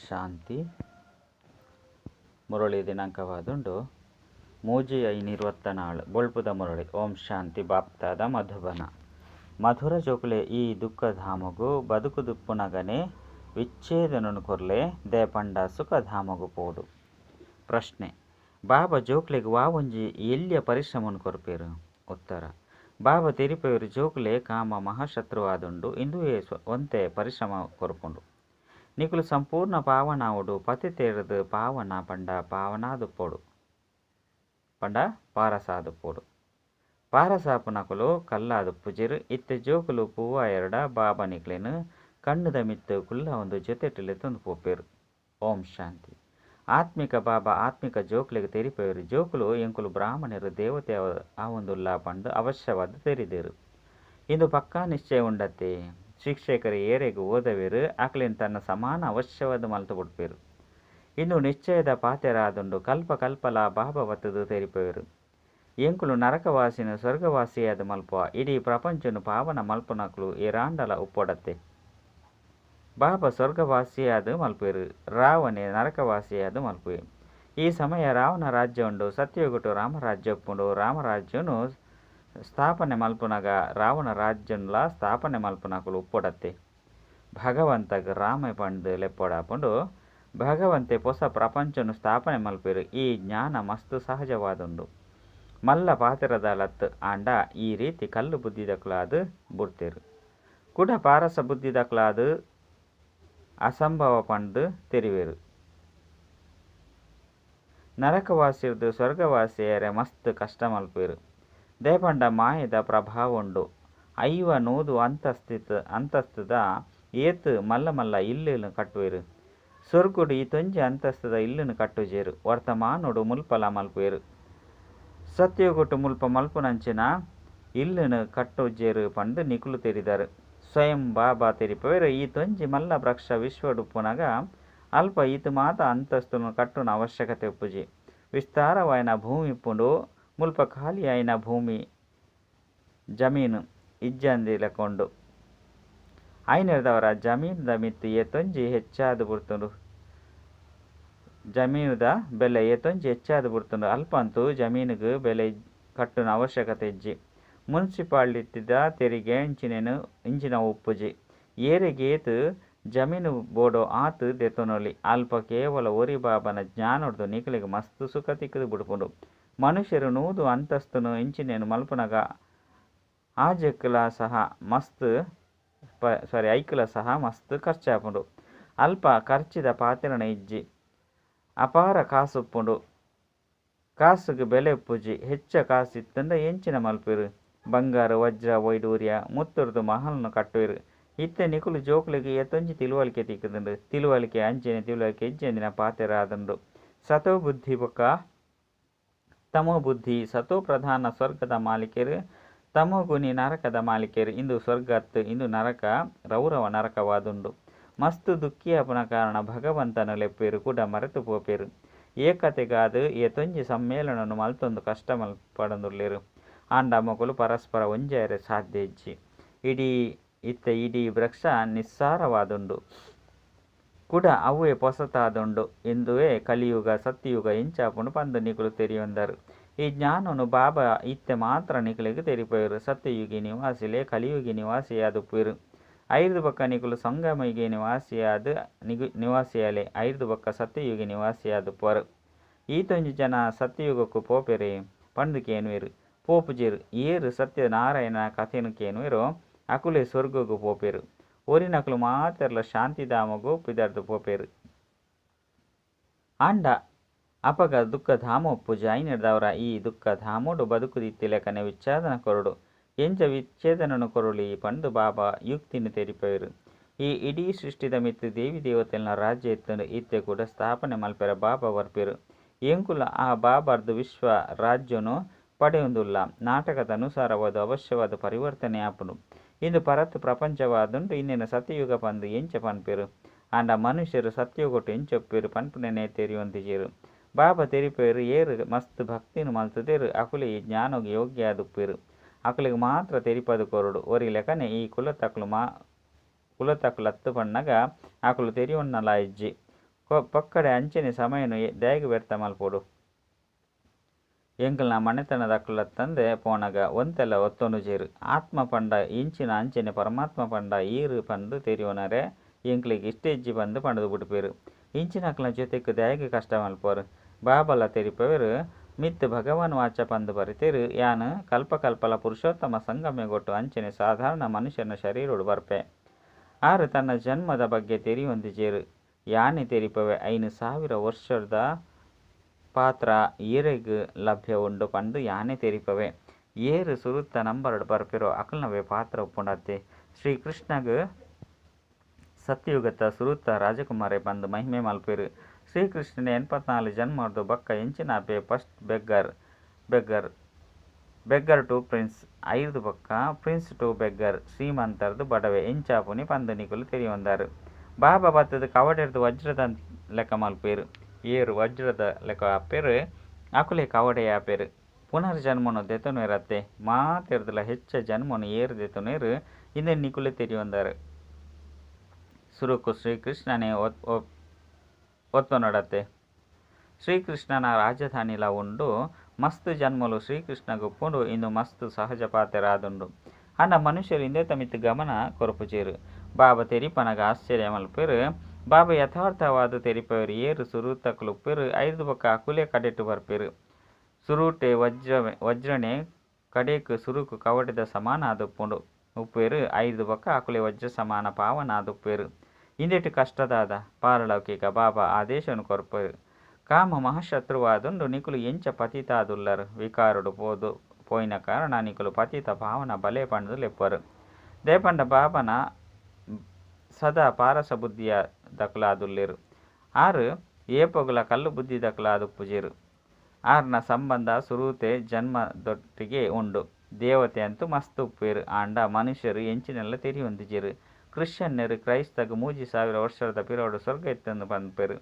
ಶಾಂತಿ. ಮುರಳಿ ದಿನಾಂಕವಾದುಂಡು 3/5/24 ಬೊಳ್ಪುದ ಮುರಳಿ. ಓಂ ಶಾಂತಿ. ಬಾಪ್ತಾದ ಮಧುಬನ. ಮಧುರ ಜೋಕುಲೆ ಈ ದುಃಖಧಾಮಗು ಬದುಕುದುಪ್ಪುನಗನೆ ವಿಚ್ಛೇದನನು ಕೊರ್ಲೆ ದೇಪಂಡ ಸುಖಧಾಮಗು ಪೋಡು. ಪ್ರಶ್ನೆ: ಬಾಬಾ ಜೋಕ್ಲೆಗ್ ವಾ ಒಂಜಿ ಎಲ್ಯ ಪರಿಶ್ರಮನು ಕೊರ್ಪೆರು? ಉತ್ತರ: ಬಾಬಾ ತೆರಿಪೆರು ಜೋಕುಲೆ ಕಾಮ ಮಹಾಶತ್ರುವಾದುಂಡು ಇಂದುವೆ ಒಂತೆ ಪರಿಶ್ರಮ ಕೊರ್ಪುಂಡು. ನಿಕುಲು ಸಂಪೂರ್ಣ ಪಾವನಾವುಡು ಪತಿತೆರ್ದು ಪಾವನ ಪಂಡ ಪಾವನಾದುಪ್ಪೋಡು ಪಂಡ ಪಾರಸಾದುಪ್ಪೋಡು. ಪಾರಸಾಪುನಕುಲು ಕಲ್ಲಾದುಪ್ಪುಜೆರು. ಇತ್ತೆ ಜೋಕುಲು ಪೂವಾಯೆರ್ಡ ಬಾಬಾ ನಿಕ್ಲೆನ್ ಕಣ್ಣುದ ಮಿತ್ತು ಕುಲ್ಲವೊಂದು ಜೊತೆಟ್ ಲೆತ್ತೊಂದು ಪೋಪೆರು. ಓಂ ಶಾಂತಿ. ಆತ್ಮಿಕ ಬಾಬಾ ಆತ್ಮಿಕ ಜೋಕ್ಲೆಗ್ ತೆರಿಪೆರು ಜೋಕುಲು ಎಂಕುಲು ಬ್ರಾಹ್ಮಣರು ದೇವತೆ ಆವೊಂದುಲ್ಲ ಪಂದ್ ಅವಶ್ಯವಾದ್ ತೆರಿದೆರು. ಇಂದು ಪಕ್ಕಾ ನಿಶ್ಚಯ ಉಂಡತ್ತೆ. ಶಿಕ್ಷಕರು ಏರೆಗ್ ಓದವೆರ್ ಅಕ್ಲೆನ್ ತನ್ನ ಸಮಾನ ಅವಶ್ಯವಾದ್ ಮಲ್ತ್ ಬುಡ್ಪೆರ್. ಇಂದು ನಿಶ್ಚಯದ ಪಾತೆರ ಆದುಂಡು. ಕಲ್ಪ ಕಲ್ಪಲಾ ಬಾಬಾ ಬತ್ತುದು ತೆರಿಪೆರು. ಎಂಕುಲು ನರಕವಾಸಿನ್ ಸ್ವರ್ಗವಾಸಿಯಾದ್ ಮಲ್ಪುವ. ಇಡೀ ಪ್ರಪಂಚನ್ ಪಾವನ ಮಲ್ಪುನಕುಲು ಏರಾಂಡಲ ಉಪ್ಪೊಡತ್ತೆ. ಬಾಬಾ ಸ್ವರ್ಗವಾಸಿಯಾದ್ ಮಲ್ಪುವೆರು. ರಾವಣೆ ನರಕವಾಸಿಯಾದ್ ಮಲ್ಪುವೆ. ಈ ಸಮಯ ರಾವಣ ರಾಜ್ಯ ಉಂಡು. ಸತ್ಯಯುಗಟು ರಾಮರಾಜ್ಯ ಉಪ್ಪುಂಡು. ರಾಮರಾಜ್ಯನು ಸ್ಥಾಪನೆ ಮಲ್ಪುನಗ ರಾವಣ ರಾಜ್ಯನ್ಲ ಸ್ಥಾಪನೆ ಮಲ್ಪುನಕುಲು ಉಪ್ಪೊಡತ್ತೆ. ಭಗವಂತಗ್ ರಾಮೆ ಪಂದ್ ಲೆಪ್ಪೊಡಾಪುಂಡು. ಭಗವಂತೆ ಪೊಸ ಪ್ರಪಂಚನು ಸ್ಥಾಪನೆ ಮಲ್ಪೆರು. ಈ ಜ್ಞಾನ ಮಸ್ತ್ ಸಹಜವಾದುಂಡು. ಮಲ್ಲ ಪಾತೆರದಾಲತ್ ಆಂಡ ಈ ರೀತಿ ಕಲ್ಲು ಬುದ್ಧಿದಕುಲಾದ್ ಬುಡ್ತೆರ್. ಕುಡ ಪಾರಸ ಬುದ್ಧಿದಕುಲಾದ್ ಅಸಂಭವ ಪಂದ್ ತೆರಿವೆರ್. ನರಕವಾಸಿರ್ದ್ ಸ್ವರ್ಗವಾಸಿಯಾಯೆರೆ ಮಸ್ತ್ ಕಷ್ಟ ಮಲ್ಪುವೆರ್. ದಾಯೆ ಪಂಡ ಮಾಯೆದ ಪ್ರಭಾವ ಉಂಡು. 50, 100 ಅಂತಸ್ತುದ ಏತ್ ಮಲ್ಲ ಮಲ್ಲ ಇಲ್ಲುನು ಕಟ್ಟುವೆರ್. ಸ್ವರ್ಗಡ್ ಈತೊಂಜಿ ಅಂತಸ್ತುದ ಇಲ್ಲುನು ಕಟ್ಟುಜೆರ್. ವರ್ತಮಾನಡ್ ಮುಲ್ಪಲ ಮಲ್ಪುವೆರ್. ಸತ್ಯಯುಗಟ್ ಮುಲ್ಪ ಮಲ್ಪುನಂಚಿನ ಇಲ್ಲುನು ಕಟ್ಟುಜೆರ್ ಪಂದ್ ನಿಕುಲು ತೆರಿದಾರ್. ಸ್ವಯಂ ಬಾಬಾ ತೆರಿಪೆರ್ ಈತೊಂಜಿ ಮಲ್ಲ ವೃಕ್ಷ ವಿಶ್ವಡ್ ಉಪ್ಪುನಗ ಅಲ್ಪ ಈತ್ ಮಾತ ಅಂತಸ್ತುನು ಕಟ್ಟುನ ಅವಶ್ಯಕತೆ ಉಪ್ಪುಜಿ. ವಿಸ್ತಾರವಾಯಿನ ಭೂಮಿ ಉಪ್ಪುಂಡು. ಮುಲ್ಪ ಖಾಲಿಯಾಯಿನ ಭೂಮಿ ಜಮೀನು ಇಜ್ಜಂದಿ ಲೆಕ್ಕ ಉಂಡು. ಐನೆರ್ದವರ ಜಮೀನ್ದ ಮಿತ್ತ್ ಏತೊಂಜಿ ಹೆಚ್ಚಾದ್ ಬುಡ್ತುಂಡು. ಜಮೀನುದ ಬೆಲೆ ಏತೊಂಜಿ ಹೆಚ್ಚಾದ್ ಬುಡ್ತುಂಡು. ಅಲ್ಪಂತೂ ಜಮೀನುಗ್ ಬೆಲೆ ಕಟ್ಟುನ ಅವಶ್ಯಕತೆ ಇಜ್ಜಿ. ಮುನ್ಸಿಪಾಲಿಟಿದ ತೆರಿಗೆ ಇಂಚಿನೇನು ಇಂಚಿನವು ಉಪ್ಪುಜಿ. ಏರೆಗೇತ್ ಜಮೀನು ಬೋಡೋ ಆತ್ ದೆತೊನೊಲಿ. ಅಲ್ಪ ಕೇವಲ ಒರಿ ಬಾಬಾನ ಜ್ಞಾನೊರ್ದು ನಿಕಲೆಗ್ ಮಸ್ತ್ ಸುಖ ತಿಕ್ಕುದು ಬುಡ್ಪುಂಡು. ಮನುಷ್ಯರು 100 ಅಂತಸ್ತುನು ಇಂಚಿನೇನು ಮಲ್ಪುನಗ ಆಜೆಕ್ಲ ಸಹ ಮಸ್ತ್ ಸಾರಿ ಐಕ್ಲ ಸಹ ಮಸ್ತ್ ಖರ್ಚಾಪುಂಡು. ಅಲ್ಪ ಖರ್ಚಿದ ಪಾತೆರನೆ ಇಜ್ಜಿ. ಅಪಾರ ಕಾಸು ಉಪ್ಪುಂಡು. ಕಾಸುಗ್ ಬೆಲೆ ಉಪ್ಪುಜಿ. ಹೆಚ್ಚ ಕಾಸು ಇತ್ತುಂಡ ಎಂಚಿನ ಮಲ್ಪೆರು. ಬಂಗಾರ ವಜ್ರ ವೈಡೂರ್ಯ ಮುತ್ತುರ್ದು ಮಹಲ್ನು ಕಟ್ಟುವೆರು. ಇತ್ತೆ ನಿಕುಲು ಜೋಕುಲೆಗ್ ಏತೊಂಜಿ ತಿಳುವಳಿಕೆ ತಿಕ್ಕುದುಂಡು. ತಿಳುವಳಿಕೆ ಅಂಚನೆ ತಿಳುವಳಿಕೆ ಇಜ್ಜಂದಿನ ಪಾತೆರ ಆದುಂಡು. ಸತೋ ಬುದ್ಧಿ ಬೊಕ್ಕ ತಮೋ ಬುದ್ಧಿ. ಸತೋ ಪ್ರಧಾನ ಸ್ವರ್ಗದ ಮಾಲೀಕರು, ತಮೋಗುಣಿ ನರಕದ ಮಾಲೀಕರು. ಇಂದು ಸ್ವರ್ಗತ್ ಇಂದು ನರಕ ರೌರವ ನರಕವಾದುಂಡು. ಮಸ್ತ್ ದುಃಖಿಯಾಪುನ ಕಾರಣ ಭಗವಂತನ ಲೆಪ್ಪೆರು ಕೂಡ ಮರೆತು ಪೋಪೆರು. ಏಕತೆಗಾದ್ ಏತೊಂಜಿ ಸಮ್ಮೇಳನನು ಮಲ್ತೊಂದು ಕಷ್ಟ ಪಡೊಂದುಲ್ಲೆರ್. ಆಂಡ ಮೊಕುಲು ಪರಸ್ಪರ ಒಂಜಾಯೆರೆ ಸಾಧ್ಯ ಇಜ್ಜಿ. ಇಡೀ ಇತ್ತೆ ಇಡೀ ವೃಕ್ಷ ನಿಸ್ಸಾರವಾದುಂಡು. ಕುಡ ಅವ್ವೇ ಪೊಸತಾದುಂಡು. ಇಂದುವೇ ಕಲಿಯುಗ ಸತ್ಯಯುಗ ಎಂಚಾಪುಂಡು ಪಂದ್ ನಿಕುಲು ತೆರಿಯೊಂದರ್. ಈ ಜ್ಞಾನನು ಬಾಬಾ ಇತ್ತೆ ಮಾತ್ರ ನಿಕಲೆಗ್ ತೆರಿಪೆರು. ಸತ್ಯಯುಗಿ ನಿವಾಸಿಲೇ ಕಲಿಯುಗಿ ನಿವಾಸಿಯಾದುಪ್ಪುವೆರ್. ಐರ್ದ್ ಬೊಕ್ಕ ನಿಕುಲು ಸಂಗಮಯುಗಿ ನಿವಾಸಿಯಾದ್ ನಿವಾಸಿಯಾಲೆ. ಐರ್ದ್ ಬೊಕ್ಕ ಸತ್ಯಯುಗಿ ನಿವಾಸಿಯಾದುಪ್ಪುವರ್. ಈತೊಂಜಿ ಜನ ಸತ್ಯಯುಗಕ್ಕೂ ಪೋಪೆರೆ ಪಂದ್ ಕೇನುವೆರ್. ಪೋಪುಜೆರ್. ಏರ್ ಸತ್ಯನಾರಾಯಣನ ಕಥೆನ್ ಕೇನುವೆರೋ ಅಕುಲೇ ಸ್ವರ್ಗಗ್ ಪೋಪೆರ್. ಒರಿನಕುಲು ಮಾತೆರ್ಲ ಶಾಂತಿಧಾಮಗ್ ಪಿದಡ್ದ್ ಪೋಪೆರ್. ಆಂಡ ಅಪಗ ದುಃಖಧಾಮ ಉಪ್ಪುಜಿ. ಐನೆರ್ದಾವರ ಈ ದುಃಖಧಾಮಡ್ ಬದುಕುದಿತ್ತಿಲೆಕನೆ ವಿಚ್ಛೇದನ ಕೊರೊಡು. ಎಂಚ ವಿಚ್ಛೇದನನ್ ಕೊರೊಲಿ ಪಂದ್ ಬಾಬಾ ಯುಕ್ತಿನ್ ತೆರಿಪಾವೆರ್. ಈ ಇಡೀ ಸೃಷ್ಟಿದ ಮಿತ್ತ್ ದೇವಿ ದೇವತೆಲ್ನ ರಾಜ್ಯ ಇತ್ತುಂಡು. ಇತ್ತೆ ಕುಡ ಸ್ಥಾಪನೆ ಮಲ್ಪೆರೆ ಬಾಬಾ ಬರ್ಪೆರ್. ಎಂಕುಲು ಆ ಬಾಬಾರ್ದ್ ವಿಶ್ವ ರಾಜ್ಯನು ಪಡೆಯೊಂದುಲ್ಲ. ನಾಟಕದ ಅನುಸಾರವಾದ್ ಅವಶ್ಯವಾದ್ ಪರಿವರ್ತನೆ ಆಪುಂಡು. ಇಂದು ಪರತ್ ಪ್ರಪಂಚವಾದುಂಡು. ಇಂದೆನ್ ಸತ್ಯಯುಗ ಪಂದ್ ಎಂಚ ಪನ್ಪೆರ್. ಆಂಡ ಮನುಷ್ಯರು ಸತ್ಯಯುಗಟ್ ಎಂಚ ಉಪ್ಪುವೆರ್ ಪನ್ಪುನನೇ ತೆರಿಯೊಂದಿಜೆರ್. ಬಾಬಾ ತೆರಿಪೆರ್ ಏರ್ ಮಸ್ತ್ ಭಕ್ತಿನ್ ಮಲ್ತುದೆರ್ ಅಕುಲೇ ಈ ಜ್ಞಾನಗ್ ಯೋಗ್ಯ ಆದುಪ್ಪುವೆರ್. ಅಕುಲೆಗ್ ಮಾತ್ರ ತೆರಿಪಾದ್ ಕೊರೊಡು. ಒರಿಲೆಕನೆ ಈ ಕುಲತಕುಲು ಕುಲತಕುಲತ್ ಪನ್ನಗ ಅಕುಲು ತೆರಿಯೊನ್ನಲ ಇಜ್ಜಿ. ಪೊಕ್ಕಡೆ ಅಂಚನೆ ಸಮಯನು ದಾಯೆಗ್ ವ್ಯರ್ಥ ಮಲ್ಪೊಡು. ಎಂಕಲ್ನ ಮನೆತನದಕುಲತ್ತಂದೆ ಪೋನಗ ಒಂತೆಲ ಒತ್ತೊನುಜೆರ್. ಆತ್ಮ ಪಂಡ ಎಂಚಿನ ಅಂಚನೆ ಪರಮಾತ್ಮ ಪಂಡ ಏರ್ ಪಂದ್ ತೆರಿಯೊನರೆ ಎಂಕ್ಲೆಗ್ ಇಷ್ಟ ಇಜ್ಜಿ ಪಂದ್ ಪಂಡ್ದ್ ಬುಡ್ಪೆರ್. ಇಂಚಿನಕ್ಲೆನ ಜೊತೆಕ್ ದಾಯೆಗ್ ಕಷ್ಟ ಮಲ್ಪುವರ್. ಬಾಬಾಲ ತೆರಿಪಾವೆರ್ ಮಿತ್ತ್ ಭಗವಾನುವಾಚ ಪಂದ್ ಬರೆತೆರ್. ಯಾನ್ ಕಲ್ಪ-ಕಲ್ಪಲ ಪುರುಷೋತ್ತಮ ಸಂಗಮಯುಗೊಟ್ಟು ಅಂಚನೆ ಸಾಧಾರಣ ಮನುಷ್ಯನ ಶರೀರೊಡು ಬರ್ಪೆ. ಆರ್ ತನ್ನ ಜನ್ಮದ ಬಗ್ಗೆ ತೆರಿಯೊಂದಿಜೆರ್. ಯಾನೆ ತೆರಿಪಾವೆ 5000 ವರ್ಷದ ಪಾತ್ರ ಏರೆಗ್ ಲಭ್ಯ ಉಂಡು ಪಂದ್ ಯಾನೆ ತೆರಿಪಾವೆ. ಏರ್ ಸುರುತ ನಂಬರ್ಡ್ ಬರ್ಪೆರೋ ಅಕಲ್ನವೇ ಪಾತ್ರ ಉಪ್ಪುಂಡತ್ತೆ. ಶ್ರೀ ಕೃಷ್ಣಗ್ ಸತ್ಯಯುಗತ ಸುರುತ ರಾಜಕುಮಾರೆ ಪಂದ್ ಮಹಿಮೆ ಮಲ್ಪುವೆರ್. ಶ್ರೀ ಕೃಷ್ಣನೇ 84 ಜನ್ಮರ್ದ್ ಬೊಕ್ಕ ಎಂಚಿನ ಆಪೆ first beggar, beggar, beggar to prince ಐರ್ದ್ ಬೊಕ್ಕ ಪ್ರಿನ್ಸ್ ಟು ಬೆಗ್ಗರ್, ಶ್ರೀಮಂತರ್ದ್ ಬಡವೆ ಎಂಚ ಆಪುನಿ ಪಂದ್ ನಿಕುಲು ತೆರಿಯೊಂದರ್. ಬಾಬಾ ಬತ್ತುದು ಕವಡೆರ್ದ್ ವಜ್ರದ ಲೆಕ್ಕ ಮಲ್ಪುವೆರ್. ಏರ್ ವಜ್ರದ ಲೆಕ್ಕ ಆಪೆರ್ ಅಕುಲೇ ಕವಡೆ ಆಪೆರ್. ಪುನರ್ಜನ್ಮೊನು ದೆತೊನುವೆರತ್ತೆ. ಮಾತೆರ್ದಲ ಹೆಚ್ಚ ಜನ್ಮೊನು ಏರ್ ದೆತೊನುವೆರ್ ಇಂದೆನ್ ನಿಕುಲೇ ತೆರಿಯೊಂದರ್. ಸುರುಕು ಶ್ರೀ ಕೃಷ್ಣನೇ ಒತ್ತೊನೊಡತ್ತೆ. ಶ್ರೀ ಕೃಷ್ಣನ ರಾಜಧಾನಿಲ ಉಂಡು. ಮಸ್ತ್ ಜನ್ಮೊಲು ಶ್ರೀ ಕೃಷ್ಣಗ್ ಉಪ್ಪುಂಡು. ಇಂದು ಮಸ್ತ್ ಸಹಜ ಪಾತೆರ ಆದುಂಡು. ಆಂಡ ಮನುಷ್ಯೆರ್ ಇಂದೆತ ಮಿತ್ತ್ ಗಮನ ಕೊರ್ಪುಜೆರ್. ಬಾಬಾ ತೆರಿಪನಗ ಆಶ್ಚರ್ಯ ಮಲ್ಪುವೆರ್. ಬಾಬಾ ಯಥಾರ್ಥವಾದ್ ತೆರಿಪಾವೆರ್. ಏರ್ ಸುರುತಕುಲು ಉಪ್ಪುವೆರ್ ಐರ್ದ್ ಬೊಕ್ಕ ಅಕುಲೇ ಕಡೆಟ್ ಬರ್ಪೆರ್. ಸುರುಟೆ ವಜ್ರನೇ ಕಡೆಕ್ ಸುರುಕು ಕವಡೆದ ಸಮಾನ ಆದ್ ಉಪ್ಪುಂಡು ಉಪ್ಪುವೆರ್ ಐರ್ದ್ ಬೊಕ್ಕ ಅಕುಲೇ ವಜ್ರ ಸಮಾನ ಪಾವನ ಆದ್ ಉಪ್ಪುವೆರ್. ಇಂದೆಟ್ ಕಷ್ಟ ದಾದ. ಪಾರಲೌಕಿಕ ಬಾಬಾ ಆದೇಶನ್ ಕೊರ್ಪೆರ್. ಕಾಮ ಮಹಾಶತ್ರುವಾದುಂಡು ನಿಕುಲು ಎಂಚ ಪತಿತ ಆದುಲ್ಲರ್. ವಿಕಾರಡ್ ಪೋದು ಪೋಯಿನ ಕಾರಣ ನಿಕುಲು ಪತಿತ ಪಾವನ ಬಲೆ ಪಂಡ್ದ್ ಲೆಪ್ಪುವರ್. ದಾಯೆ ಪಂಡ ಬಾಬಾನ ಸದಾ ಪಾರಸ ಬುದ್ಧಿಯ ದಕುಲಾದುಲ್ಲೆರ್. ಆರ್ ಏಪೊಗುಲ ಕಲ್ಲು ಬುದ್ಧಿದಕುಲು ಆದುಪ್ಪುಜೆರ್. ಆರ್ನ ಸಂಬಂಧ ಸುರುತೆ ಜನ್ಮದೊಟ್ಟಿಗೆ ಉಂಡು. ದೇವತೆ ಅಂತೂ ಮಸ್ತ್ ಉಪ್ಪುವೆರ್. ಆಂಡ ಮನುಷ್ಯೆರ್ ಎಂಚಿನೆನ್ಲ ತೆರಿಯೊಂದಿಜೆರ್. ಕ್ರಿಶ್ಚಿಯನ್ನೆರ್ ಕ್ರೈಸ್ತಗ್ 3000 ವರ್ಷದ ಪಿರವುಡು ಸ್ವರ್ಗ ಇತ್ತ್ಂದ್ ಪನ್ಪೆರ್.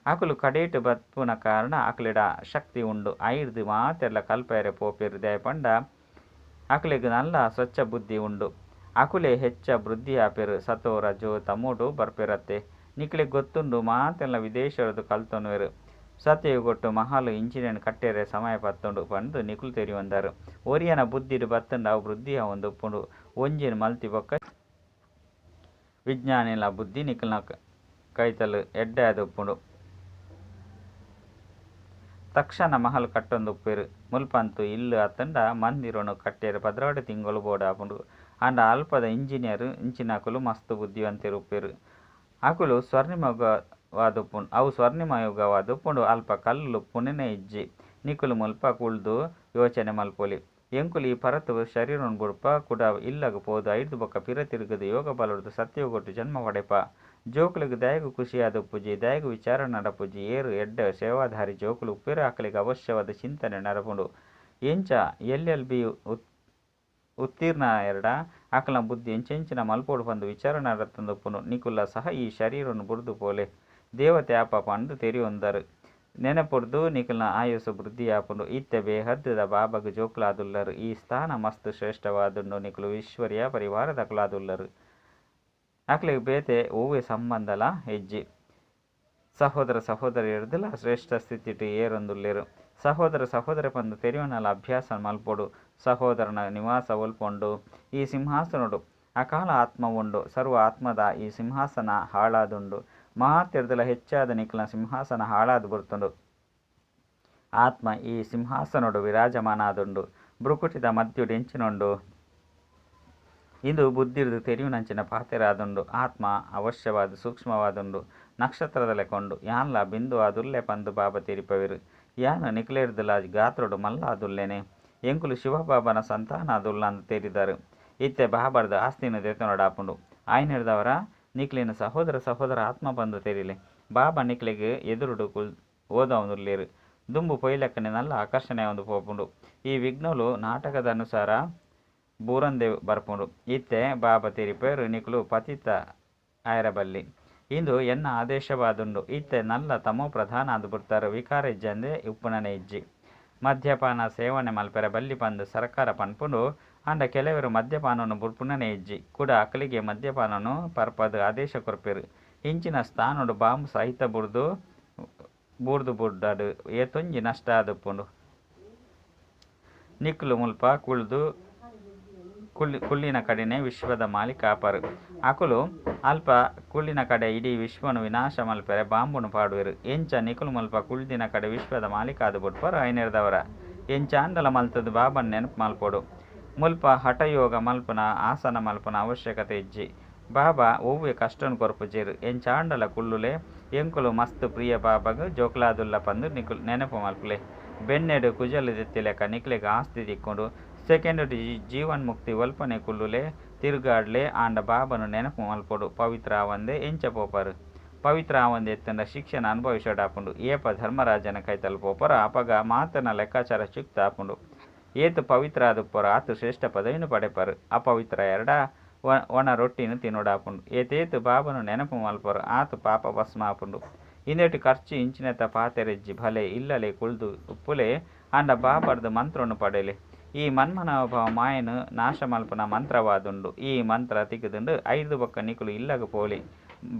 ಅಕುಲು ಕಡೆಟ್ ಬರ್ಪುನ ಕಾರಣ ಅಕುಲೆಡ ಶಕ್ತಿ ಉಂಡು. ಐರ್ದ್ ಮಾತೆರ್ಲಾ ಕಲ್ಪೆರೆ ಪೋಪೆರ್ ದಾಯೆ ಪಂಡ ಅಕುಲೆಗ್ ಮಲ್ಲ ಸ್ವಚ್ಛ ಬುದ್ಧಿ ಉಂಡು. ಅಕುಲೇ ಹೆಚ್ಚ ವೃದ್ಧಿ ಆಪೆರ್. ಸತೋ ರಜೋ ತಮೋಡು ಬರ್ಪೆರತ್ತೆ. ನಿಕಲೆಗ್ ಗೊತ್ತುಂಡು ಮಾತೆನ್ಲ ವಿದೇಶರ್ದ್ ಕಲ್ತೊನುವೆರ್. ಸತ್ಯಯುಗೊಟ್ಟು ಮಹಲ್ ಇಂಚಿನೆನ್ ಕಟ್ಟೆರೆ ಸಮಯ ಪತ್ತುಂಡು ಪಂದ್ ನಿಕುಲು ತೆರಿಯೊಂದರ್. ಒರಿಯನ ಬುದ್ಧಿಡ್ ಬತ್ತುಂಡ ಅವು ವೃದ್ಧಿ ಆವೊಂದು ಉಪ್ಪುಂಡು. ಒಂಜೆನ್ ಮಲ್ತಿ ಬೊಕ್ಕ ವಿಜ್ಞಾನಿಲ್ನ ಬುದ್ಧಿ ನಿಕಲ್ನ ಕೈತಲ್ ಎಡ್ಡೆ ಆದ್ ಉಪ್ಪುಂಡು. ತಕ್ಷಣ ಮಹಲ್ ಕಟ್ಟೊಂದು ಉಪ್ಪುವೆರ್. ಮುಲ್ಪ ಅಂತೂ ಇಲ್ಲ್ ಅತ್ತುಂಡ ಮಂದಿರನ್ ಕಟ್ಟೆರೆ 12 ತಿಂಗೊಲು ಬೋಡಾಪುಂಡು. ಆಂಡ ಅಲ್ಪದ ಇಂಜಿನಿಯರ್ ಇಂಚಿನಕುಲು ಮಸ್ತ್ ಬುದ್ಧಿವಂತೆರ್ ಉಪ್ಪುವೆರ್. ಅಕುಲು ಸ್ವರ್ಣಿಮಯುಗವಾದುಪ್ಪುಂಡು ಅವು ಸ್ವರ್ಣಿಮಯುಗವಾದುಪ್ಪುಂಡು ಅಲ್ಪ ಕಲ್ಲುಲು ಉಪ್ಪುನನೇ ಇಜ್ಜಿ. ನಿಕುಲು ಮುಲ್ಪ ಕುಲ್ದು ಯೋಚನೆ ಮಲ್ಪೊಲಿ. ಎಂಕುಲು ಈ ಪರತ್ ಶರೀರನ್ ಬುಡ್ಪ ಕುಡ ಇಲ್ಲಗ್ ಪೋದು ಐರ್ದ್ ಬೊಕ್ಕ ಪಿರ ತಿರುಗುದು ಯೋಗ ಬಲೊರ್ದು ಸತ್ಯಯುಗೊಟ್ಟು ಜನ್ಮ ಪಡೆಪ. ಜೋಕುಲೆಗ್ ದಾಯೆಗ್ ಖುಷಿ ಆದುಪ್ಪುಜಿ, ದಾಯೆಗ್ ವಿಚಾರ ನಡಪುಜಿ. ಏರ್ ಎಡ್ಡೆ ಸೇವಾಧಾರಿ ಜೋಕುಲು ಉಪ್ಪುವೆರ್ ಅಕ್ಲೆಗ್ ಅವಶ್ಯವಾದ್ ಚಿಂತನೆ ನಡಪುಂಡು. ಎಂಚ ಎಲ್. ಎಲ್ ಬಿ ಉತ್ತೀರ್ಣ ಆಯೆರ್ಡ ಅಕಲ್ನ ಬುದ್ಧಿ ಎಂಚೆಂಚಿನ ಮಲ್ಪೊಡು ಪಂದ್ ವಿಚಾರ ನಡತೊಂದು ಉಪ್ಪುಂಡು. ನಿಕುಲ್ಲ ಸಹ ಈ ಶರೀರನ್ ಬುಡ್ದು ಪೋಲೆ ದೇವತೆ ಆಪ ಪಂದ್ ತೆರಿಯೊಂದರ್. ನೆನಪುರ್ದ್ ನಿಕಲ್ನ ಆಯುಸ್ಸು ವೃದ್ಧಿ ಆಪುಂಡು. ಇತ್ತೆ ಬೇಹದ್ದ್ ದ ಬಾಬಾಗ್ ಜೋಕುಲಾದುಲ್ಲರ್. ಈ ಸ್ಥಾನ ಮಸ್ತ್ ಶ್ರೇಷ್ಠವಾದುಂಡು. ನಿಕುಲು ಈಶ್ವರೀಯ ಪರಿವಾರದಕುಲಾದುಲ್ಲರ್. ಅಕ್ಲೆಗ್ ಬೇತೆ ಒವ್ವೆ ಸಂಬಂಧಲ ಇಜ್ಜಿ. ಸಹೋದರ ಸಹೋದರಿಯರ್ದುಲ ಶ್ರೇಷ್ಠ ಸ್ಥಿತಿಟ್ ಏರೊಂದುಲ್ಲೆರ್. ಸಹೋದರ ಸಹೋದರಿ ಪಂದ್ ತೆರಿಯೊನಲ ಅಭ್ಯಾಸ ಮಲ್ಪೊಡು. ಸಹೋದರನ ನಿವಾಸ ಒಲ್ಪ ಉಂಡು. ಈ ಸಿಂಹಾಸನೊಡು ಅಕಾಲ ಆತ್ಮ ಉಂಡು. ಸರ್ವ ಆತ್ಮದ ಈ ಸಿಂಹಾಸನ ಹಾಳಾದುಂಡು. ಮಾತೆರ್ದಲ ಹೆಚ್ಚಾದ್ ನಿಕಲ್ನ ಸಿಂಹಾಸನ ಹಾಳಾದ್ ಬುಡ್ತುಂಡು. ಆತ್ಮ ಈ ಸಿಂಹಾಸನೊಡು ವಿರಾಜಮಾನ ಆದುಂಡು. ಭ್ರಕುಟಿದ ಮಧ್ಯೊಡು ಎಂಚಿನ ಉಂಡು. ಇಂದು ಬುದ್ಧಿರ್ದ್ ತೆರಿಯುನಂಚಿನ ಪಾತೆರ ಆದುಂಡು. ಆತ್ಮ ಅವಶ್ಯವಾದ್ ಸೂಕ್ಷ್ಮವಾದುಂಡು. ನಕ್ಷತ್ರದ ಲೆಕ್ಕ ಉಂಡು. ಯಾನ್ಲ ಬಿಂದು ಆದುಲ್ಲೆ ಪಂದ್ ಬಾಬಾ ತೆರಿಪಾವೆರ್. ಯಾನ್ ನಿಕ್ಲೆರ್ದಲ ಗಾತ್ರೊಡು ಮಲ್ಲ ಆದುಲ್ಲೆನೆ. ಎಂಕುಲು ಶಿವಬಾಬಾನ ಸಂತಾನ ಆದುಲ್ಲ ಅಂದ್ ತೆರಿದರ್. ಇತ್ತೆ ಬಾಬಾರ್ದ್ ಆಸ್ತಿನ್ ದೆತೊನೊಡಾಪುಂಡು. ಆಯಿನೆಡ್ದಾವರ ನಿಕ್ಲೆನ್ ಸಹೋದರ ಸಹೋದರ ಆತ್ಮ ಪಂದ್ ತೆರಿಲೆ. ಬಾಬಾ ನಿಕ್ಲೆಗ್ ಎದುರುಡು ಓದಾವೊಂದುಲ್ಲೆರ್. ದುಂಬು ಪೋಯಿಲೆಕ್ಕನೆ ಮಲ್ಲ ಆಕರ್ಷಣೆ ಆವೊಂದು ಪೋಪುಂಡು. ಈ ವಿಘ್ನೊಲು ನಾಟಕದ ಅನುಸಾರ ಬೂರಂದೆ ಬರ್ಪುಂಡು. ಇತ್ತೆ ಬಾಬಾ ತೆರಿಪಾವೆರ್ ನಿಕುಲು ಪತಿತ ಆಯೆರೆ ಬಲ್ಲಿ. ಇಂದು ಎನ್ನ ಆದೇಶವಾದುಂಡು. ಇತ್ತೆ ಮಲ್ಲ ತಮೋಪ್ರಧಾನ ಆದ್ ಬುಡ್ತರ್. ವಿಕಾರ ಇಜ್ಜಂದೆ ಉಪ್ಪುನನೇ ಇಜ್ಜಿ. ಮದ್ಯಪಾನ ಸೇವನೆ ಮಲ್ಪೆರೆ ಬಲ್ಲಿ ಪಂದ್ ಸರಕಾರ ಪನ್ಪುಂಡು. ಆಂಡ ಕೆಲವೆರ್ ಮದ್ಯಪಾನೊನು ಬುಡ್ಪುನನೇ ಇಜ್ಜಿ. ಕುಡ ಅಕಲೆಗೇ ಮದ್ಯಪಾನೊನು ಪರ್ಪಾದ್ ಆದೇಶ ಕೊರ್ಪೆರ್. ಇಂಚಿನ ಸ್ಥಾನೊಡು ಬಾಂಬ್ ಸಹಿತ ಬುಡ್ದು ಬೂರ್ದು ಬುಡ್ಡಡ್ ಏತೊಂಜಿ ನಷ್ಟ ಆದುಪ್ಪುಂಡು. ನಿಕುಲು ಮುಲ್ಪ ಕುಲ್ದು ಕುಳ್ಳಿನ ಕಡೆನೆ ವಿಶ್ವದ ಮಾಲೀಕ ಆಪರ್. ಅಕುಲು ಅಲ್ಪ ಕುಳ್ಳಿನ ಕಡೆ ಇಡೀ ವಿಶ್ವನು ವಿನಾಶ ಮಲ್ಪೆರೆ ಬಾಂಬುನು ಪಾಡುವೆರ್. ಎಂಚ ನಿಕುಲು ಮುಲ್ಪ ಕುಳ್ದಿನ ಕಡೆ ವಿಶ್ವದ ಮಾಲೀಕ ಆದ್ ಬುಡ್ಪರ್ ಐನೆರ್ದವರ ಎಂಚಾಂಡಲ ಮಲ್ತುದು ಬಾಬನ್ ನೆನಪು ಮಲ್ಪೊಡು. ಮುಲ್ಪ ಹಠಯೋಗ ಮಲ್ಪುನ ಆಸನ ಮಲ್ಪುನ ಅವಶ್ಯಕತೆ ಇಜ್ಜಿ. ಬಾಬಾ ಒವ್ವೆ ಕಷ್ಟನ್ ಕೊರ್ಪುಜೆರ್. ಎಂಚಾಂಡಲ ಕುಲ್ಲುಲೆ ಎಂಕುಲು ಮಸ್ತ್ ಪ್ರಿಯ ಬಾಬಾಗ್ ಜೋಕುಲಾದುಲ್ಲ ಪಂದ್ ನಿಕುಲು ನೆನಪು ಮಲ್ಪುಲೆ. ಬೆನ್ನೆಡ್ ಕುಜಲ್ ದೆತ್ತಿಲೆಕ ನಿಕ್ಲೆಗ್ ಆಸ್ತಿ ತಿಕ್ಕುಂಡು. ಸೆಕೆಂಡ್ ಡ್ ಜೀವನ್ಮುಕ್ತಿ ಒಲ್ಪನೆ ಕುಲ್ಲುಲೆ, ತಿರುಗಾಡ್ಲೆ ಆಂಡ ಬಾಬಾನ ನೆನಪು ಮಲ್ಪೊಡು ಪವಿತ್ರ ಆವಂದೆ ಎಂಚ ಪೋಪರ್. ಪವಿತ್ರ ಆವಂದೆ ಇತ್ತ್ಂಡ ಶಿಕ್ಷೆನ್ ಅನುಭವಿಸೊಡಾಪುಂಡು. ಏಪ ಧರ್ಮರಾಜನ ಕೈತಲ್ ಪೋಪರೋ ಅಪಗ ಮಾತೆರ್ನ ಲೆಕ್ಕಾಚಾರ ಚುಕ್ತಾ ಆಪುಂಡು. ಏತ್ ಪವಿತ್ರ ಆದುಪ್ಪರೋ ಆತ್ ಶ್ರೇಷ್ಠ ಪದವಿನ್ ಪಡೆಪರ್. ಅಪವಿತ್ರ ಆಯೆರ್ಡ ಒಣ ರೊಟ್ಟಿನ್ ತಿನೊಡಾಪುಂಡು. ಏತೇತ್ ಬಾಬಾನ ನೆನಪು ಮಲ್ಪರೋ ಆತ್ ಪಾಪ ಭಸ್ಮ ಆಪುಂಡು. ಇಂದೆಟ್ ಖರ್ಚು ಇಂಚಿನೆತ ಪಾತೆರ ಇಜ್ಜಿ ಭಲೆ ಇಲ್ಲಲೆ ಕುಲ್ದು ಉಪ್ಪುಲೆ ಆಂಡ ಬಾಬಾರ್ದ್ ಮಂತ್ರೊನು ಪಡೆಲೆ. ಈ ಮನ್ಮನಾಭವ ಮಾಯೆನ್ ನಾಶ ಮಲ್ಪುನ ಮಂತ್ರವಾದುಂಡು. ಈ ಮಂತ್ರ ತಿಕ್ಕುದುಂಡು ಐರ್ದ್ ಬೊಕ್ಕ ನಿಕುಲು ಇಲ್ಲಗ್ ಪೋಲಿ.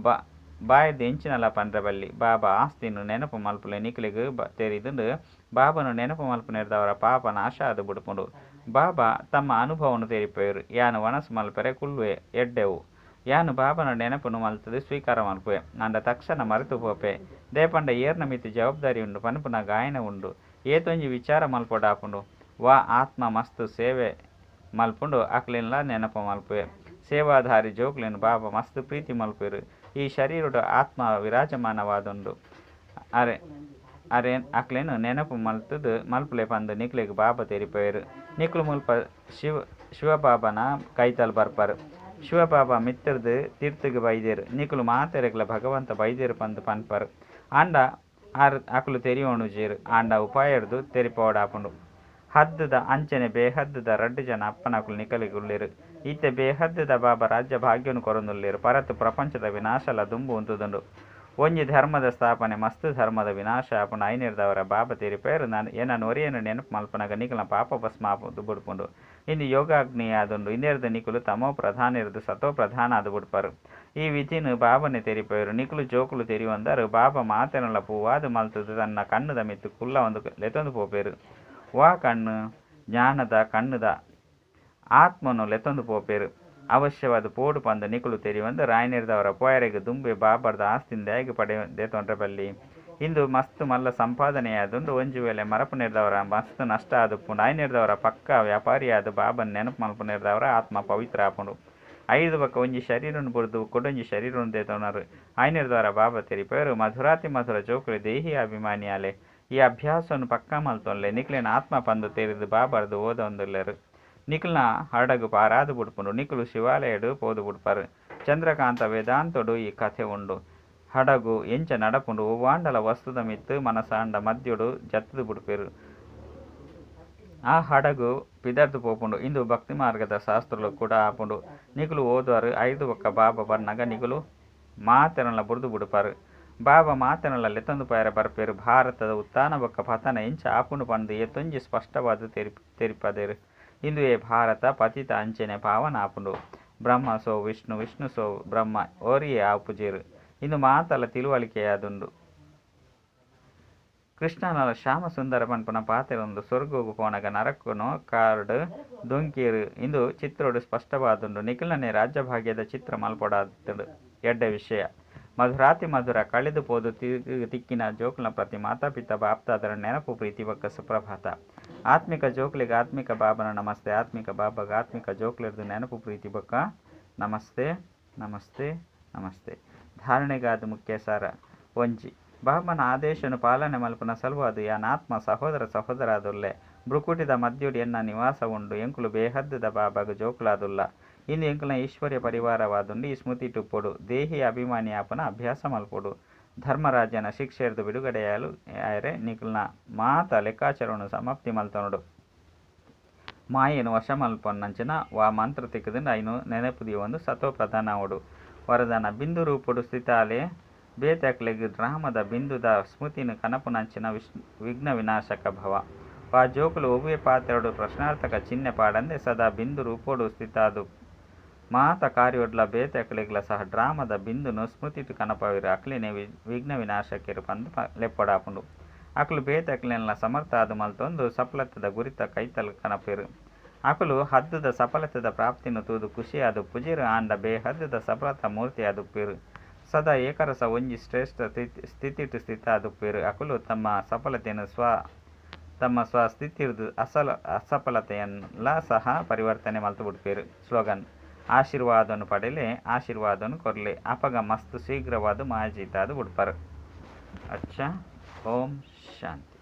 ಬಾಯಿರ್ದ್ ಎಂಚಿನಲ ಪಂಡ್ರೆ ಬಲ್ಲಿ. ಬಾಬಾ ಆಸ್ತಿನ್ ನೆನಪು ಮಲ್ಪುಲೆ ನಿಕ್ಲೆಗ್ ತೆರಿದುಂಡು ಬಾಬಾನ ನೆನಪು ಮಲ್ಪುನೆರ್ದಾವರ ಪಾಪ ನಾಶ ಆದ್ ಬುಡ್ಪುಂಡು. ಬಾಬಾ ತಮ್ಮ ಅನುಭವನ್ ತೆರಿಪಾಯೆರ್. ಯಾನ್ ವನಸ್ ಮಲ್ಪೆರೆ ಕುಲ್ಲುವೆ ಎಡ್ಡೆವು. ಯಾನ್ ಬಾಬಾನ ನೆನಪುನು ಮಲ್ತುದು ಸ್ವೀಕಾರ ಮಲ್ಪುವೆ. ಆಂಡ ತಕ್ಷಣ ಮರೆತು ಪೋಪೆ. ದಾಯೆ ಪಂಡ ಏರ್ನ ಮಿತ್ತ್ ಜವಾಬ್ದಾರಿ ಉಂಡು ಪನ್ಪುನ ಗಾಯನ ಉಂಡು. ಏತೊಂಜಿ ವಿಚಾರ ಮಲ್ಪೊಡಾಪುಂಡು. ವಾ ಆತ್ಮ ಮಸ್ತ್ ಸೇವೆ ಮಲ್ಪುಂಡು ಅಕ್ಲೆನ್ಲ ನೆನಪು ಮಲ್ಪುವೆ. ಸೇವಾಧಾರಿ ಜೋಕ್ಲೆನ್ ಬಾಬಾ ಮಸ್ತ್ ಪ್ರೀತಿ ಮಲ್ಪುವೆರ್. ಈ ಶರೀರಡ್ ಆತ್ಮ ವಿರಾಜಮಾನವಾದುಂಡು. ಅರೆ ಅಕ್ಲೆನ್ ನೆನಪು ಮಲ್ತುದು ಮಲ್ಪುಲೆ ಪಂದ್ ನಿಕ್ಲೆಗ್ ಬಾಬಾ ತೆರಿಪಾಯೆರ್. ನಿಕುಲು ಮುಲ್ಪ ಶಿವಬಾಬನ ಕೈತಲ್ ಬರ್ಪರ್. ಶಿವಬಾಬಾ ಮಿತ್ತುರ್ದು ತಿರ್ತುಗು ಬೈದೆರ್. ನಿಕುಲು ಮಾತೆರೆಗ್ಲ ಭಗವಂತ ಬೈದೆರ್ ಪಂದ್ ಪನ್ಪರ್. ಆಂಡ ಅಕುಲು ತೆರಿಯೊಣುಜೆರ್. ಆಂಡ ಉಪಾಯರ್ದ್ ತೆರಿಪಾವೊಡಾಪುಂಡು. ಹದ್ದುದ ಅಂಚನೆ ಬೇಹದ್ದುದ ರಡ್ಡ್ ಜನ ಅಪ್ಪೆನಕುಲು ನಿಕಲೆಗ್ ಉಲ್ಲೆರ್. ಇತ್ತೆ ಬೇಹದ್ದುದ ಬಾಬಾ ರಾಜ್ಯ ಭಾಗ್ಯನ್ ಕೊರೊಂದುಲ್ಲೆರ್. ಪರತ್ ಪ್ರಪಂಚದ ವಿನಾಶಲ ದುಂಬು ಉಂತುದುಂಡು. ಒಂಜಿ ಧರ್ಮದ ಸ್ಥಾಪನೆ ಮಸ್ತ್ ಧರ್ಮದ ವಿನಾಶ ಆಪುಂಡು. ಐನೆರ್ದಾವರ ಬಾಬಾ ತೆರಿಪಾಯೆರ್ ಎನನ್ ಒರಿಯನ್ ನೆನಪು ಮಲ್ಪುನಗ ನಿಕಲ್ನ ಪಾಪ ಭಸ್ಮ ಆದ್ ಬುಡ್ಪುಂಡು. ಇಂದು ಯೋಗಾಗ್ನಿ ಆದುಂಡು. ಇಂದೆರ್ದ್ ನಿಕುಲು ತಮೋ ಪ್ರಧಾನಿರ್ದ್ ಸತೋ ಪ್ರಧಾನ ಆದ್ ಬುಡ್ಪರ್. ಈ ವಿಧಿನ್ ಬಾಬಾನೆ ತೆರಿಪಾಯೆರ್. ನಿಕುಲು ಜೋಕುಲು ತೆರಿಯೊಂದರ್ ಬಾಬಾ ಮಾತೆರ್ನಲ ಪೂವಾದ್ ಮಲ್ತುದು ತನ್ನ ಕಣ್ಣುದ ಮಿತ್ತ್ ಕುಲ್ಲವೊಂದು ಲೆತೊಂದು ಪೋಪೆರ್. ವಾ ಕಣ್ಣು ಜ್ಞಾನದ ಕಣ್ಣುದ ಆತ್ಮನು ಲೆತೊಂದು ಪೋಪೆರ್. ಅವಶ್ಯವಾದ್ ಪೋಡು ಪಂದ್ ನಿಕುಲು ತೆರಿಯೊಂದರ್ ಐನೆರ್ದಾವರ ಪೋಯರೆಗ್ ದುಂಬೆ ಬಾಬಾರ್ದ ಆಸ್ತಿನ್ ದಾಯೆಗ್ ದೆತೊನ್ರೆ ಬಲ್ಲಿ. ಇಂದು ಮಸ್ತ್ ಮಲ್ಲ ಸಂಪಾದನೆಯಾದುಂಡು. ಒಂಜಿ ವೇಳೆ ಮರಪುನೆರ್ದಾವರ ಮಸ್ತ್ ನಷ್ಟ ಆದುಪ್ಪುಂಡು. ಐನೆರ್ದಾವರ ಪಕ್ಕ ವ್ಯಾಪಾರಿಯಾದ್ ಬಾಬನ್ ನೆನಪು ಮಲ್ಪುನೆರ್ದಾವರ ಆತ್ಮ ಪವಿತ್ರ ಆಪುಂಡು. ಐರ್ದ್ ಬೊಕ್ಕ ಒಂಜಿ ಶರೀರನ್ ಬುಡ್ದು ಕುಡೊಂಜಿ ಶರೀರನ್ ದೆತೊನರು. ಐನೆರ್ದಾವರ ಬಾಬಾ ತೆರಿಪಾಯೆರ್ ಮಧುರಾತಿ ಮಧುರ ಜೋಕುಲೆ ದೇಹಿ ಅಭಿಮಾನಿಯಾಲೆ. ಈ ಅಭ್ಯಾಸನ್ ಪಕ್ಕಾ ಮಲ್ತೊನ್ಲೆ. ನಿಕ್ಲೆನ ಆತ್ಮ ಪಂದ್ ತೆರಿದು ಬಾಬಾರ್ದ್ ಓದೊಂದುಲ್ಲೆರ್. ನಿಕಲ್ನ ಹಡಗು ಪಾರಾದ್ ಬುಡ್ಪುಂಡು. ನಿಕುಲು ಶಿವಾಲಯಡ್ ಪೋದು ಬುಡ್ಪರ್. ಚಂದ್ರಕಾಂತ ವೇದಾಂತೊಡು ಈ ಕಥೆ ಉಂಡು. ಹಡಗು ಎಂಚ ನಡಪುಂಡು ಒವ್ವಾಂಡಲ ವಸ್ತುದ ಮಿತ್ತ್ ಮನಸಾಂಡ ಮದ್ಯೊಡು ಜತ್ತುದು ಬುಡ್ಪೆರ್. ಆ ಹಡಗು ಪಿದಡ್ದ್ ಪೋಪುಂಡು. ಇಂದು ಭಕ್ತಿ ಮಾರ್ಗದ ಶಾಸ್ತ್ರಲು ಕೂಡ ಆಪುಂಡು. ನಿಕುಲು ಓದುವರ್ ಐರ್ದ್ ಬೊಕ್ಕ ಬಾಬಾ ಬನ್ನಗ ನಿಕುಲು ಮಾತೆರ್ನಲ ಬುಡ್ದು ಬುಡ್ಪರ್. ಬಾಬಾ ಮಾತೆರ್ನಲ ಲೆತೊಂದು ಪೋಯೆರೆ ಬರ್ಪೆರ್. ಭಾರತದ ಉತ್ಥಾನ ಬೊಕ್ಕ ಪತನ ಎಂಚ ಆಪುಂಡು ಪಂದ್ ಏತೊಂಜಿ ಸ್ಪಷ್ಟವಾದ್ ತೆರಿಪಾದೆರ್. ಇಂದುವೇ ಭಾರತ ಪತಿತ ಅಂಚನೆ ಪಾವನ ಆಪುಂಡು. ಬ್ರಹ್ಮ ಸೋ ವಿಷ್ಣು, ವಿಷ್ಣು ಸೋ ಬ್ರಹ್ಮ ಒರಿಯೇ ಆಪುಜೆರ್. ಇಂದು ಮಾತಲ ತಿಳುವಳಿಕೆಯಾದುಂಡು. ಕೃಷ್ಣನಲ ಶ್ಯಾಮ ಸುಂದರ ಪನ್ಪುನ ಪಾತೆರ ಉಂಡು. ಸ್ವರ್ಗಗ್ ಪೋನಗ ನರಕನ್ ಕಾರ್ ಡ್ ದೊಂಕಿಯೆರ್. ಇಂದು ಚಿತ್ರಡ್ ಸ್ಪಷ್ಟವಾದುಂಡು. ನಿಕಲ್ನನೇ ರಾಜ್ಯಭಾಗ್ಯದ ಚಿತ್ರ ಮಲ್ಪೊಡಾದಿತ್ತುಂಡು. ಎಡ್ಡೆ ವಿಷಯ. ಮಧುರಾತಿ ಮಧುರ ಕಳೆದು ಪೋದು ತಿಕ್ಕಿನ ಜೋಕುಲ್ನ ಪ್ರತಿ ಮಾತಾ-ಪಿತಾ ಬಾಪ್ದಾದರ ನೆನಪು ಪ್ರೀತಿ ಬೊಕ್ಕ ಸುಪ್ರಭಾತ. ಆತ್ಮಿಕ ಜೋಕ್ಲೆಗ್ ಆತ್ಮಿಕ ಬಾಬನ ನಮಸ್ತೆ. ಆತ್ಮಿಕ ಬಾಬಾಗ್ ಆತ್ಮಿಕ ಜೋಕ್ಲೆರ್ದ್ ನೆನಪು ಪ್ರೀತಿ ಬೊಕ್ಕ ನಮಸ್ತೆ ನಮಸ್ತೆ ನಮಸ್ತೆ. ಧಾರಣೆಗಾದ್ ಮುಖ್ಯ ಸಾರ ಒಂಜಿ. ಬಾಬನ ಆದೇಶನ್ ಪಾಲನೆ ಮಲ್ಪುನ ಸಲುವಾದ್ ಯಾನ್ ಆತ್ಮ ಸಹೋದರ ಸಹೋದರಾದುಲ್ಲೆ. ಭ್ರುಕುಟಿದ ಮದ್ಯೊಡು ಎನ್ನ ನಿವಾಸ ಉಂಡು. ಎಂಕುಲು ಬೇಹದ್ದುದ ಬಾಬಾಗ್ ಜೋಕುಲಾದುಲ್ಲ. ಇಂದು ಎಂಕಲ್ನ ಈಶ್ವರ್ಯ ಪರಿವಾರವಾದುಂಡು. ಈ ಸ್ಮೃತಿಟ್ ಉಪ್ಪೊಡು. ದೇಹಿ ಅಭಿಮಾನಿ ಆಪುನ ಅಭ್ಯಾಸ ಮಲ್ಪೊಡು. ಧರ್ಮರಾಜನ ಶಿಕ್ಷೆರ್ದ್ ಬಿಡುಗಡೆಯಾಯೆರೆ ನಿಕಲ್ನ ಮಾತ ಲೆಕ್ಕಾಚಾರನ್ ಸಮಾಪ್ತಿ ಮಲ್ತೊನೊಡು. ಮಾಯೆನ್ ವಶ ಮಲ್ಪೊನ್ನಂಚಿನ ವಾ ಮಂತ್ರ ತಿಕ್ಕುದುಂಡ ಐನ್ ನೆನಪು ದೀವೊಂದು ಸತೋ ಪ್ರಧಾನ ಆವೊಡು. ವರದಾನ, ಬಿಂದು ರೂಪೊಡು ಸ್ಥಿತ ಆಲೆ. ಬೇತೆಕ್ಲೆಗ್ ಡ್ರಾಮದ ಬಿಂದುದ ಸ್ಮೃತಿನ್ ಕನಪುನಂಚಿನ ವಿಘ್ನ ವಿನಾಶಕ ಭವ. ವಾ ಜೋಕುಲು ಒವ್ವೇ ಪಾತೆರಡ್ ಪ್ರಶ್ನಾರ್ಥಕ ಚಿಹ್ನೆ ಪಾಡಂದೆ ಸದಾ ಬಿಂದು ರೂಪೊಡು ಸ್ಥಿತ ಆದ್ ಮಾತ ಕಾರ್ಯೊಡ್ಲ ಬೇತೆ ಅಕಲೆಗ್ಲ ಸಹ ಡ್ರಾಮಾದ ಬಿಂದುನ್ ಸ್ಮೃತಿಟ್ ಕನಪಾವೆರ್ ಅಕ್ಲೆನೇ ವಿಘ್ನ ವಿನಾಶಕೆರ್ ಪಂದ್ ಲೆಪ್ಪೊಡಾಪುಂಡು. ಅಕುಲು ಬೇತೆ ಅಕ್ಲೆನ್ಲ ಸಮರ್ಥ ಆದ್ ಮಲ್ತೊಂದು ಸಫಲತೆದ ಗುರಿತ ಕೈತಲ್ ಕನಪೆರ್. ಅಕುಲು ಹದ್ದುದ ಸಫಲತೆದ ಪ್ರಾಪ್ತಿನ್ ತೂದು ಖುಷಿ ಆದುಪ್ಪುಜೆರ್ ಆಂಡ ಬೇಹದ್ದುದ ಸಫಲತಾ ಮೂರ್ತಿ ಆದುಪ್ಪೆರ್. ಸದಾ ಏಕರಸ ಒಂಜಿ ಶ್ರೇಷ್ಠ ಸ್ಥಿತಿಟ್ ಸ್ಥಿತ ಆದುಪ್ಪೆರ್. ಅಕುಲು ತಮ್ಮ ಸಫಲತೆನ್ ಸ್ವ ತಮ್ಮ ಸ್ವಸ್ಥಿತಿರ್ದ್ ಅಸಲ ಅಸಫಲತೆನ್ಲ ಸಹ ಪರಿವರ್ತನೆ ಮಲ್ತ್ ಬುಡ್ಪೆರ್. ಸ್ಲೋಗನ್, ಆಶೀರ್ವಾದನ್ ಪಡೆಲೆ ಆಶೀರ್ವಾದನ್ ಕೊರ್ಲೆ ಅಪಗ ಮಸ್ತ್ ಶೀಘ್ರವಾದ್ ಮಾಯಜೀತಾದ್ ಬುಡ್ಪರ್. ಅಚ್ಚಾ ಓಂ ಶಾಂತಿ.